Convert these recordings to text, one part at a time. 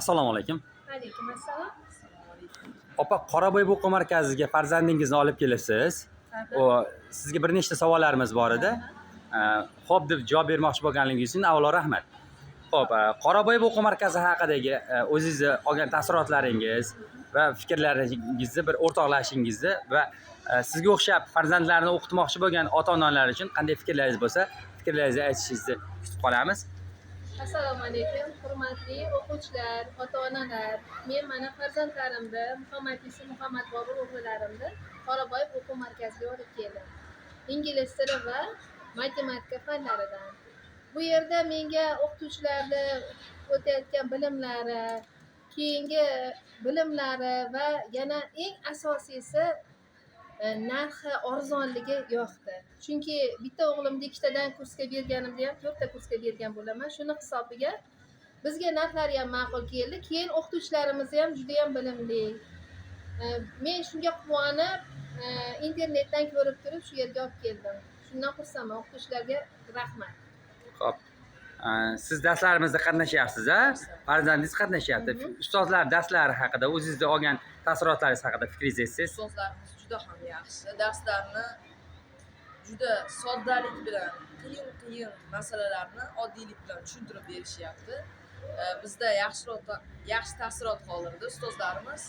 Assalomu alaykum. Alaykum assalom. Opa, Qoraboy o'quv markaziga farzandingizni olib kelibsiz. O, sizga bir nechta savollarimiz bor edi. Xo'p deb javob bermoqchi bo'lganligingiz uchun avvalo rahmat. Xo'p, Qoraboy o'quv markazi haqidagi o'zingizni olgan taassurotlaringiz va fikrlaringizni bir o'rtoqlashingizni va sizga o'xshab farzandlarini o'qitmoqchi bo'lgan ota-onalar uchun qanday fikrlaringiz bo'lsa, fikrlaringizni aytishingizni kutib qolamiz. Assalomu alaykum, hurmatli o'quvchilar, ota-onalar. Men mana farzandlarimni, Muhammad Yusuf, Muhammad Bobur o'g'illarimni Qoraboyev o'quv markaziga olib keldim. Ingliz tili va matematika fanlaridan. Bu yerda menga o'qituvchilarni o'tayotgan bilimlari, keyingi bilimlari va yana eng asosiysi narxi arzonligi yoqdi. Chunki bitta o'g'limni ikkitadan kursga berganimda ham to'rtta kursga bergan bo'laman. Shuni hisobiga bizga narxlari ham ma'qul keldi. Keyin o'qituvchilarimiz ham juda ham bilimli. Men shunga quvonib, internetdan ko'rib turib shu yerga olib keldim. Shundan xursandman. O'qituvchilarga rahmat. Xo'p. Siz darslarimizda qatnashyapsiz, a? Farzandingiz qatnashyapti. Ustozlar darslari haqida o'zingizni olgan taassurotlaringiz haqida fikringizni aytsangiz. Ustozlarimiz juda ham yaxshi. Darslarni juda soddalik bilan, qiyin qiyin masalalarni oddiylik bilan tushuntirib berishyapti. Bizda yaxshi taassurot qoldirdi ustozlarimiz.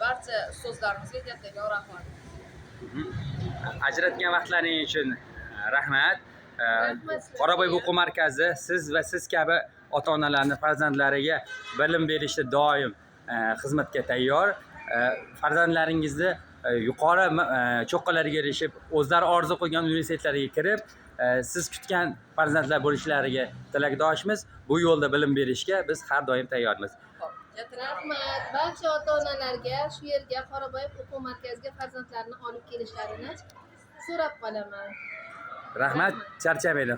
Barcha ustozlarimizga kattakon rahmat. Ajratgan vaqtlaring uchun rahmat. Rahmat sizlarga Qoraboy ham. o'quv markazi siz va siz kabi ota-onalarni farzandlariga bilim berishda doim xizmatga tayyor. Farzandlaringizni yuqori cho'qqilarga erishib, o'zlari orzu qilgan universitetlarga kirib, siz kutgan farzandlar bo'lishlariga tilakdoshmiz. Bu yo'lda bilim berishga biz har doim tayyormiz. Xo'p, kattakon rahmat. Rahmat barcha ota-onalarga shu yerga, Qoraboyev o'quv markaziga farzandlarini olib kelishlarini so'rab qolaman. Rahmat, charchamaydi.